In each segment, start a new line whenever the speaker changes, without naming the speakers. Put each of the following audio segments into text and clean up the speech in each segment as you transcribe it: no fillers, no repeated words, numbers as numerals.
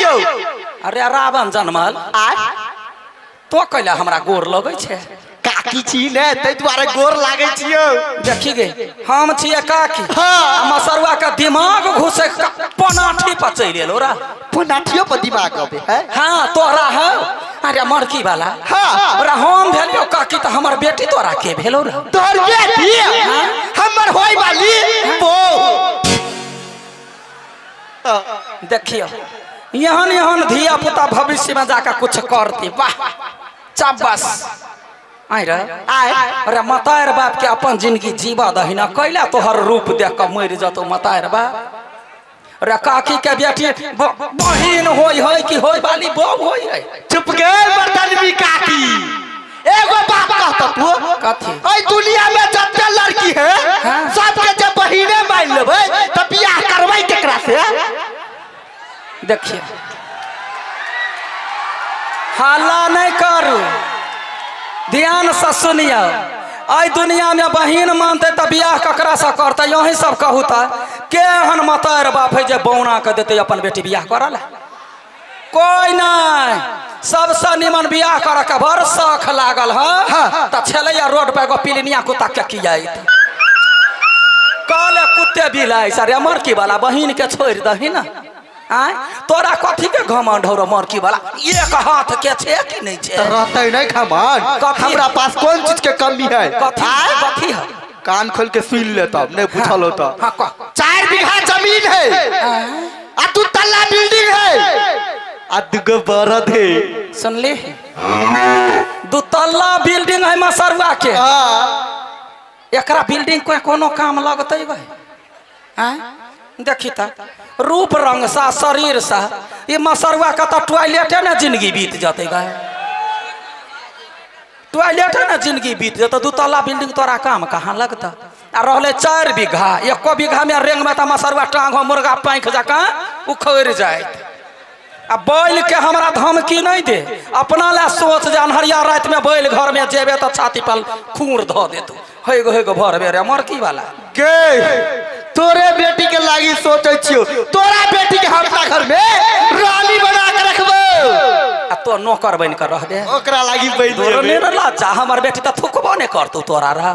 छियौ।
अरे रावण जनमल
आय
तो कैला हमरा गोर लगै छै?
काकी छी ने, ताहि दुआरे गोर लागै छियौ।
देखी गे, हम छियै काकी।
हाँ।
आ मसरुआ के दिमाग घुसे पनाठी पर चलि एलो रा।
पोनाठियो पर दिमाग अबे है।
हाँ तोरा है। अरे मरकी वाला।
हाँ।
अरे हम भेलियो काकी तऽ हमर बेटी तोरा के भेलो रे?
तोहर बेटी हमर होय वाली बहू।
देखियो एहन एहन धिया पुता भविष्य में जाकर कुछ करती। वाह चब्बस। आइ रे
आय
अरे मतार बाप के अपन जिंदगी जीवा दही ना, कैला तोहर रूप देख के मरि जतो मतार बाप। अरे काकी के बेटी बहिन होय है कि होय वाली बहू होय है?
चुप गे मर्दनवी काकी, एगो बात कहता तू।
कथी?
एहि दुनिया में जते लड़की है
हाँ।
सबके जब बहिने मान लेबै तऽ बियाह करबै केकरा से?
देखिए हल्ला नहीं करू, ध्यान से सुनियो। एहि दुनिया में बहिन मानते तऽ बियाह ककरा से करते? यही सब कहू तऽ केहन मतार बाप है जे बौना के देते अपन बेटी बियाह करऽ ला? कोई नहीं। सबसे निमन बियाह करऽ के बड़ शौख लागल है तऽ छलैया रोड पर एगो पिलनिया कुत्ता के कियाइत कहले कुत्ते बिलाइ सर मरकी वाला बहिन के छोड़ि दही ना। आँय तोरा कथी के घमंड हौ रे मरकी वाला? एक हाथ के छै कि नहीं छै?
तऽ रहतै नहीं घमंड।
कथी?
हमरा पास कोन चीज के कमी है?
कथी
आय?
कथी है?
कान खोल के सुन ले तब नहीं पूछल होता।
हाँ कह।
4 बीघा जमीन है आ 2 तल्ला बिल्डिंग है आ 2 बरद है।
सुनली, 2 तल्ला बिल्डिंग है मसरुआ के।
हाँ।
एकरा बिल्डिंग के कोनो काम लगतै भाई? आँय देखी त रूप रंग सा शरीर सा ये मसरुआ के तऽ टॉयलेटे ने जिंदगी बीत जतै गा, टॉयलेटे ने जिंदगी बीत जतै। 2 तल्ला बिल्डिंग तोरा काम कहाँ लगता? आ रहलै 4 बीघा, 1 बीघा में रेंग में तऽ मसरुआ टांग हो मुर्गा पाँखि जकाँ उखड़ि जाइत। आ बैल के हमरा धमकी नहीं दे, अपना ला सोच जे अन्हरिया राति में बैल घर में जेबे तऽ छाती पर खूर धऽ देतौ। हे गो भरबे रे मरकी वाला।
गे तोरे बेटी के लागी सोचै छियौ, तोरा बेटी के हम अपना घर में रानी बना के रखबो
आ तो नौकर बन के रहबे।
ओकरा लागी बन
तोरो
जेबे।
ने रे लज्जा, हमर बेटी तऽ थुकबो नहीं करतौ तोरा रह।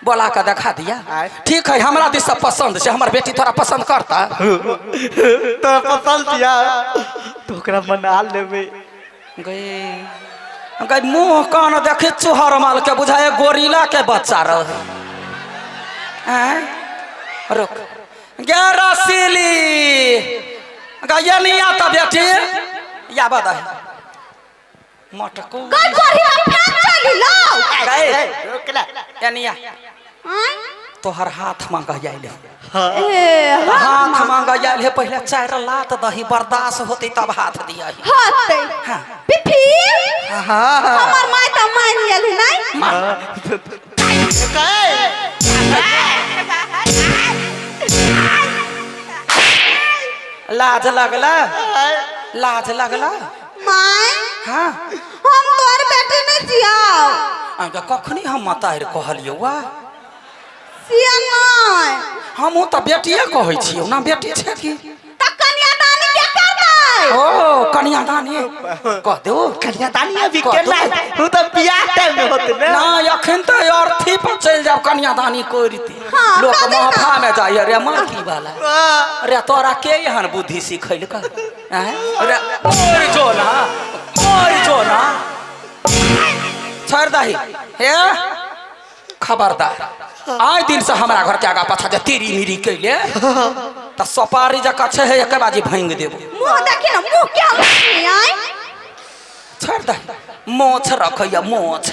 बोला के देखा दिया। ठीक है, हमरा दिस से पसंद छै, हमर बेटी तोरा पसंद करता?
तो पसंद दिया तो ओकरा मना लेबे।
गई गई मुंह कान देखी चुहर माल के बुझाए गोरिल्ला के बच्चा रहे। आँय? रुक गे रसीली गई नहीं आता बेटी या बता मटको
गई बढ़िया फेंक चली लो।
गए
रोकला
यानिया
आँय?
तोहर हाथ मांगा आयल है।
ए
हाथ मांगा आयल है, पहले 4 लात दही बर्दाश्त होती तब हाथ दिया।
होते
हाँ।
पिफी
हाँ।
हमर माय तऽ मान गेल नहीं।
लाज लगला, लाज लगला
my.
हाँ
हम तोहर बेटी नहीं छियौ।
आगे कखनी हम मतार कहलियौ वा?
सिया नहीं।
हमहूँ तऽ बेटिए कहै छियौ ना, बेटी छै की?
तऽ कन्यादानी के करतै?
ओ कन्यादानी कह दो।
कन्यादानी अभी केना तू तऽ बियाह टाइम में होते ने
ना अखन तऽ अर्थी पर चलि जाब कन्यादानी करते।
हाँ,
लोक
कह दे ना।
महफा में जाइए रे मरकी वाला। रे तोरा के एहन बुद्धि सिखैलक? आँय? रे मर जो ना, मर जो ना, छोड़ दही। हे खबरदार, आइ दिन से हमरा घर के आगा पाछा जे तेरी मिरी कैले तऽ सोपारी जकाँ छै हे एके बाजी भांगि देबो।
मुँह देखी ना, मुँह क्या लक्ष्मी आय?
छोड़ दही, मोछ रखैया मोछ,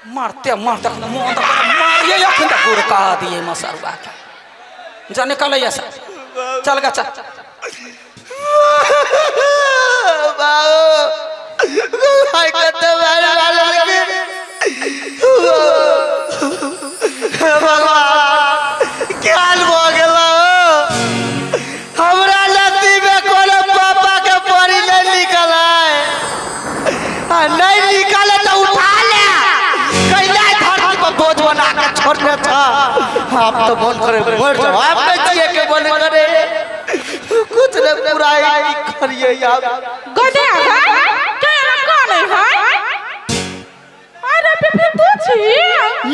मारते मारते मोन तऽ मारिए अखन तऽ गुड़का दिए मसरुआ के। जा निकलैया सब, चल गा चल।
भाई कते मार मार भगवान क्या भऽ गेल? हमरा नसीब में कोनो पापा के परी नहीं निकल आ नहीं निकले तो उठा ले कैला धरती पर बोझ बना के छोड़ने था। आप तो मन करे मर जाओ, आप नहीं जिए के मन करे कुछ नहीं पूरा। करिए यार।
गदे है के एना कानै है? अरे पिपी तू छी?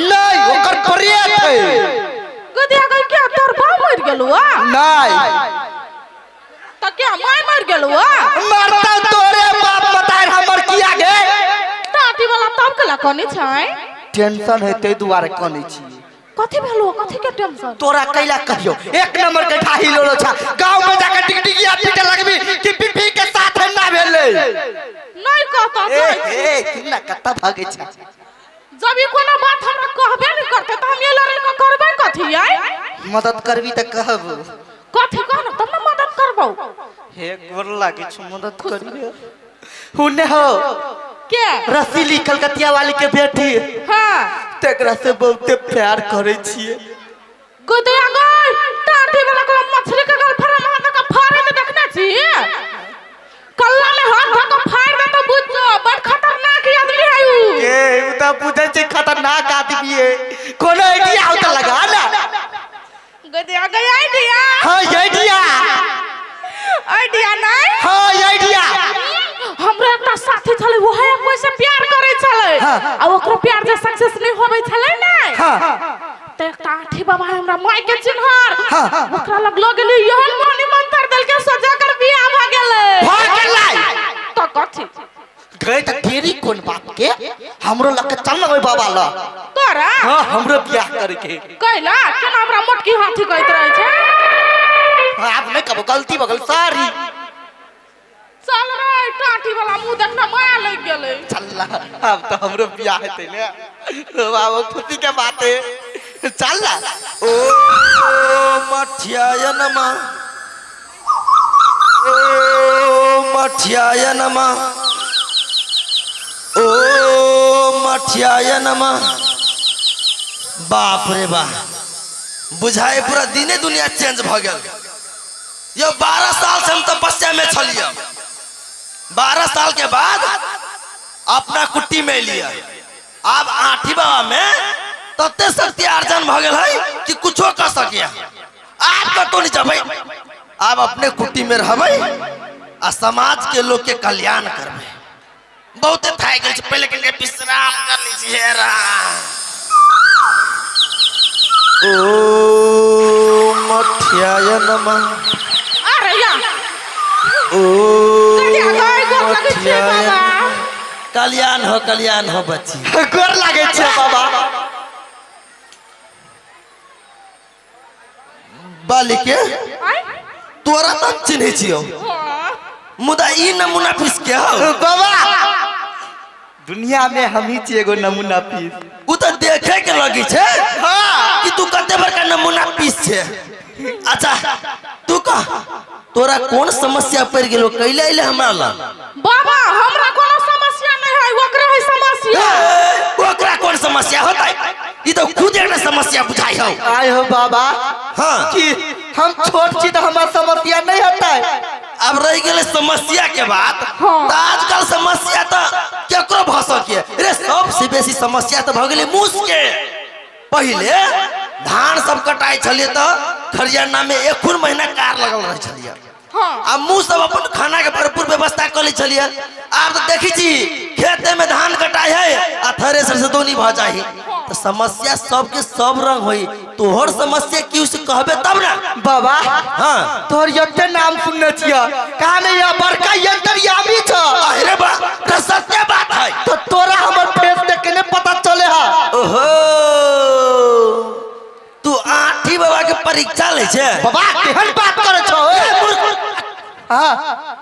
नहीं, ओकर प्रेत है।
गदे गई क्या तोर बाप मर गेलौ?
नहीं।
त क्या my मर गेलौ?
मरता तोरे बाप बताए हमर किया गे?
टाटी वाला तब कला कने छै?
टेंशन है ते दुआरे कने छी।
कथी भेलो? कथी के टेंशन?
तोरा कैला कहियो एक नंबर के ठाही लोलो छा, गांव में जाके टिकटिकिया पीटे लगबी कि पिपी के साथ ना भेलै।
नहीं कहता।
ए ए किन्ना कत्ता भागे छा।
जब ई कोनो बात हमरा कहबे नहीं करते त हम ये लड़े के करबै कथी आय?
मदद करबी त कहब।
कथी कह न तब न मदद करबौ।
हे गोर लागे छु, मदद करिए। हुने हो
के
रसीली कलकतिया वाली के बेटी।
हां
तेकरा से बहुते प्यार करे छिए।
गदया गई टाटी वाला को मछली के गल फरा हाथ का फाड़े में देखने छी? कल्ला में हाथ धो के फाड़ दे तो बुझ जो बड़ खतरनाक आदमी है उ।
ए उ त बुझै छै खतरनाक आदमी है। कोनो आइडिया हो त लगा ना।
गदया गई आइडिया?
हां आइडिया।
आइडिया नहीं?
हां आइडिया।
हमरा एकटा साथी छलै, वहे कोई से प्यार करे छलै।
हाँ।
आ ओकरो प्यार जे सक्सेस नहीं होबै छलै नै।
हां।
त एकटा आठी बाबा हमरा माय के चिन्हर।
हाँ।
ओकरा लग ल गेली, यहन मनी मंत्र देलके सजा कर बियाह भ गेलै।
भ गेलै
त कथी
गए त तेरी कोन बात के हमरो लग के चल ना ओइ बाबा ल
तोरा।
हां हमरो बियाह करे के
कैला केना हमरा मोटकी हाथी कहैत रहै छै?
आप नहीं कबो गलती बगल सारी।
चल रे टाटी वाला मुंह देखना माया लग गेलै।
चल अब तो हमरो बियाह हेतै ने बाबा, खुशी के बात है। चल ना।
ओ मठियाय नमः, ओ मठियाय नमः, ओ मठियाय नमः। बाप रे बाप, बुझाए पूरा दिने दुनिया चेंज भ गेल। यो 12 साल से हम तपस्या में छलिए, 12 साल के बाद अपना कुट्टी में लिया। अब आठी बाबा में तते शक्ति अर्जन भ गेल है कि कुछो कर सकिया। आप कतो नहीं जबै, आप अपने कुट्टी में रहबै आ समाज के लोग के कल्याण करबै। बहुते थाकि गेल छी, पहले के लिए विश्राम कर ली छी। हेरा ओ मठियाय नमः।
अरे या
ओ
मठियाय बाबा।
कल्याण हो, कल्याण हो बच्ची।
गोर लागे छे बाबा।
बालिके तोरा तक चिन्है छियौ, मुदा ई नमूना पीस के हौ
बाबा। दुनिया में हम ही छियै एगो नमूना पीस।
उ त देखे के लगी छे।
हां
कि तू कते बड़का नमूना पीस छे। अच्छा तू कह, तोरा कौन समस्या पड़ गेलो कैले अइले हमरा लग?
बाबा हमरा कोनो समस्या नहीं है, ओकरा है समस्या।
ओकरा कौन समस्या होतै? ई तो खुद एकटा समस्या बुझाइ हौ।
आय हो बाबा।
हां
कि हम छोट छी त हमर समस्या नहीं होतै।
अब रह गेलै समस्या के बात।
हाँ।
त आजकल समस्या त केकरो भ सकिए रे। सबसे बेसी समस्या त भ गेलै मूस के। पहिले धान सब कटाइ छलिए त खरियाना में एक महीना कार लगल रहे छलिए।
हाँ।
आ मुँह सब अपन खाना के भरपूर व्यवस्था कर लै छलिए। आब तो देखी छी खेते में धान कटाई है आ थ्रेसर से दोनी भ जाही। तो समस्या सबके सब रंग होई। तोहर समस्या क्यों से कहबे तब ना
बाबा।
हाँ
तोहर यते नाम सुनने छियै, कहा नहीं या बड़का यंत्रयामी छ।
अरे बा तो सत्य बात है।
तो तोरा हमर फेस देख के नहीं पता चले हा।
ओहो तू आठी बाबा के परीक्षा ले छे?
बाबा केहन बात करे छो? हां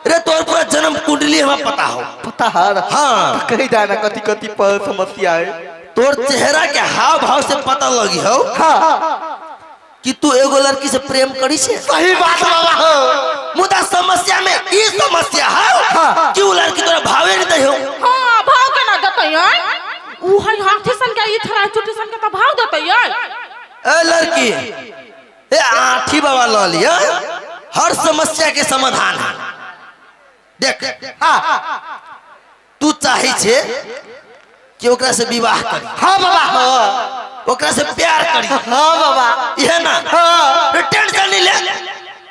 रे तोर पूरा जन्म कुंडली हमरा पता हो।
पता है?
हाँ
कही जाए ना कथी कथी पर समस्या है।
तोर चेहरा के हाव भाव से पता लगी हो।
हाँ
कि तू एगो लड़की से प्रेम करी छे।
सही बात बाबा हो।
मुदा समस्या में ई समस्या है
हाँ।
कि उ लड़की तोरा भावे नहीं दे हो।
हां भाव केना देतै? उ है हाथी सन के ई थरा चुटी सन के त भाव देतै।
ए लड़की ए आठी बाबा ल लिया, हर समस्या के समाधान है। देख
हाँ
तू चाहे छे कि ओकरा से विवाह करी।
हाँ बाबा। हाँ
ओकरा से प्यार करी।
हाँ बाबा।
इहे ना।
हाँ
टेंशन नहीं ले।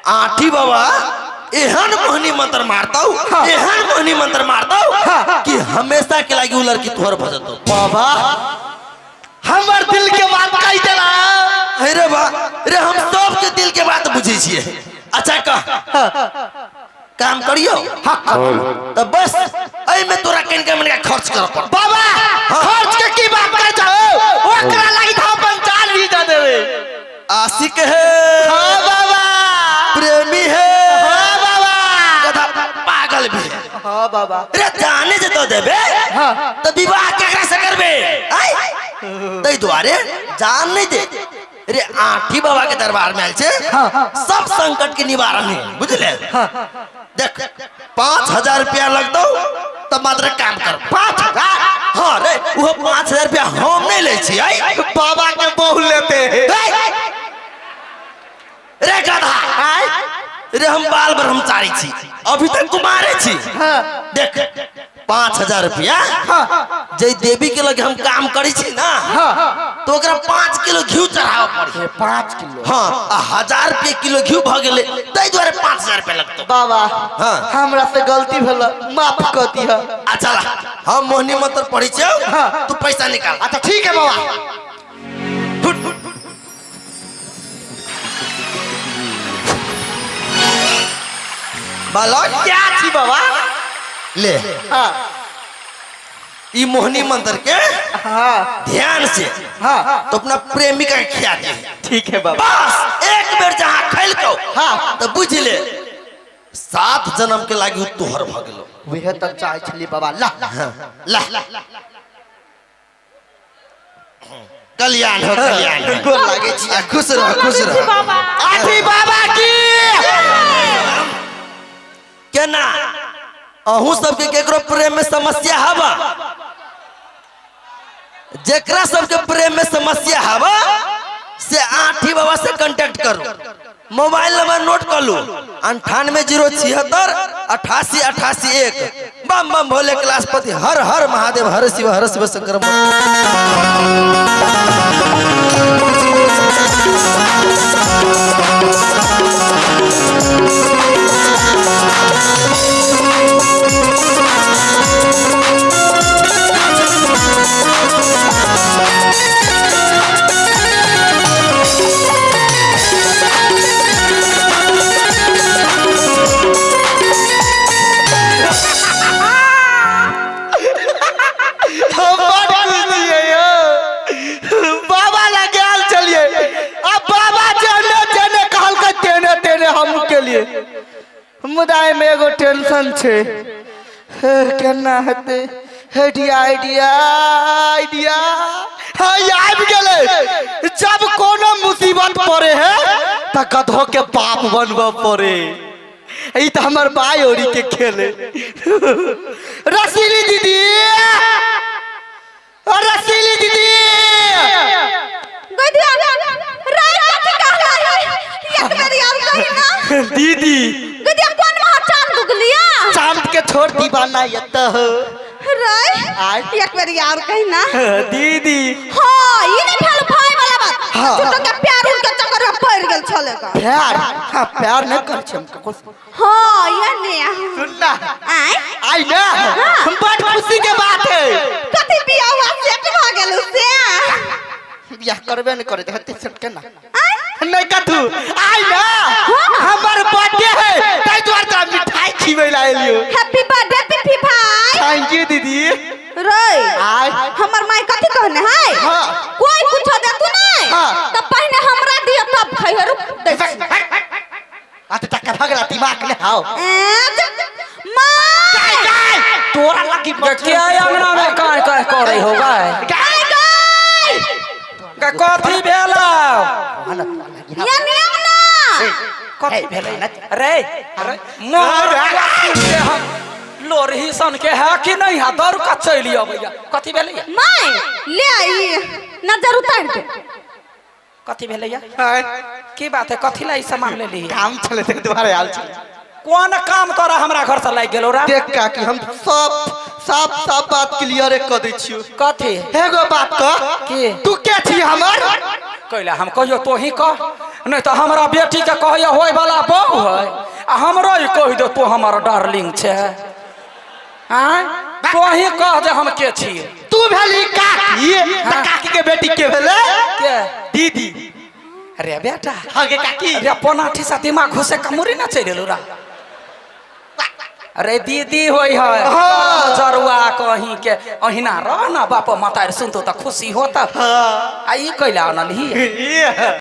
आठी बाबा एहन मोहनी मंत्र मारतौ, एहन मोहनी मंत्र मारतौ कि हमेशा के लागी उ लड़की तोहर भ जतौ।
बाबा हमर दिल के बात कह देला।
अरे बा रे, हम सब के दिल के बात बुझै छियै। अच्छा कह, काम करियो। तो बस एहि में तोरा कनिका मनिका खर्च कर पड़त।
बाबा खर्च के की बात कर जाओ, ओकरा लागी त अपन जान भी दे देबे।
आशिक है।
हाँ बाबा।
प्रेमी है।
हाँ बाबा।
गधा पागल भी है।
हाँ बाबा।
रे जाने जे दो देबे तो विवाह केकरा से करबे? आय तै दुआरे जान नहीं दे। रे आठी बाबा के दरबार में आयल छे, सब संकट के निवारण है, बुझले? देख 5000 रुपया लगतौ तब मात्र काम कर।
5000?
हाँ रे, वो 5000 रुपया हम नहीं ले छी। आई
बाबा के बहु लेते हैं।
रे गधा, रे हम बाल ब्रह्मचारी छी, अभी तक कुमारे छी। देख 5000 रुपया जे देवी के लगे हम काम करी छी ना, तो ओकरा 5 किलो घी चढ़ावे पड़ी।
5 किलो?
हाँ, आ 1000 रुपये किलो घी भ गेलै, तै दुआरे 5000 रुपया लगतौ।
बाबा
हाँ।
हमरा से गलती भेल, माफ कर दिह।
अच्छा ला, हम मोहनी मंत्र पढ़ी छियौ, तू पैसा निकाल।
अच्छा ठीक है बाबा।
फुट। बालक
क्या छी बाबा?
ले
हाँ।
ई मोहनी मंत्र के
हाँ।
ध्यान से
हाँ।
तो अपना प्रेमिका के खिया दे।
ठीक है बाबा।
बस एक बेर जहाँ खैलकौ
हाँ।
तो बुझ ले 7 जन्म के लागी तोहर भ गेलो।
वह तक चाहे छली बाबा। ला
ला कल्याण हो, कल्याण हो।
गोर लागे छी।
खुश रह, खुश रह।
बाबा
आठी बाबा की
केना अहू सबके केकरो प्रेम में समस्या हवा? जेकरा सबके प्रेम में समस्या हवा से आठी बाबा से कांटेक्ट करो। मोबाइल नंबर नोट कर लो, 98 076 88 88 1। बम बम भोले कैलाशपति, हर हर महादेव, हर शिव हर शिव शंकर।
हम बड़ खुशी है यो। बाबा लगे आल चलिए। अब बाबा जेने जेने कहलकै तेने तेने हम के लिए। मुदा एहिमे एगो टेंशन छे, केना हेतै? आइडिया आइडिया आइडिया हाँ आबि गेलै। जब कोनो मुसीबत पड़े है त गधो के बाप बनबऽ पड़े। ई त हमर बाई ओरी के खेले। रसीली दीदी, रसीली दीदी,
गधिया राय कथी कहला एक बेर यार कही ना।
दीदी
गधिया कोन महा चांद उगलिया?
चांद के छोड़ दीवाना यत हो।
राय
आय।
एक बेर यार कही ना।
दीदी
हां ई नहीं भेल भाई वाला बात।
हाँ।
छोटो के प्यार उनके चक्कर में पड़ गेल छले का।
प्यार? हाँ प्यार नहीं कर छी हम ककरो।
हां ये ने
सुनना
आय
आई ना, हम बड़ खुशी के बात है।
कथी बियाह हुआ सेट भ गेल से?
बियाह करबे नहीं करे हते सेट के ना।
आय
नहीं कथू आई ना, हमर बर्थडे है तै दुआरे तोरा मिठाई खिबै ला एलियो।
हैप्पी बर्थडे पिफी भाई।
Thank you दीदी।
रे
आय
हमर माई कथी कहने है?
हाँ।
कोई कुछ दे तू नहीं
हाँ।
तब पहले हमरा दिया तब खइहे। रुक दे
आ त टक्कर भ गेला दिमाग ले हाओ।
मां
गाय तोरा लगी
के अंगना में काय काय करे हो गाय?
गाय गाय
के कथी भेला?
या नियम ना
कथी भेलै रे? रे मोर लोरही सन के है कि नहीं है? दौड़ का चलि अबैया। कथी भेलैया?
माय ले आई नजर उतार दे।
कथी भेलैया? की बात है? कथी ला ई सामान ले ली?
काम चले ते दुआरे आल छले।
कोन काम तोरा हमरा घर से लागि गेलो रा?
देख काकी हम सब साफ साफ बात क्लियर कर दै छियो।
कथी?
एगो बात कह
की?
तू के छी हमर?
कैला हम कहियो तो ही कह, नहीं तो हमरा बेटी के कहियो होय वाला बहू है आ हमरो ही कहि दे तो हमर डार्लिंग छे। आँय तो ही कह जे हम के छियै।
तू भेली काकी, त काकी के बेटी के भेलै?
के?
दीदी।
अरे बेटा।
हाँ गे काकी।
अरे पोनाठी सा दिमाग घुसे कमुरी ना चलि एलौ रा। अरे दीदी होय है।
हाँ।
जरुआ कहीं के अहिना रह ना, बाप माता सुनतो त खुशी होता।
हाँ।
आ ई कैला अनलही?
ये।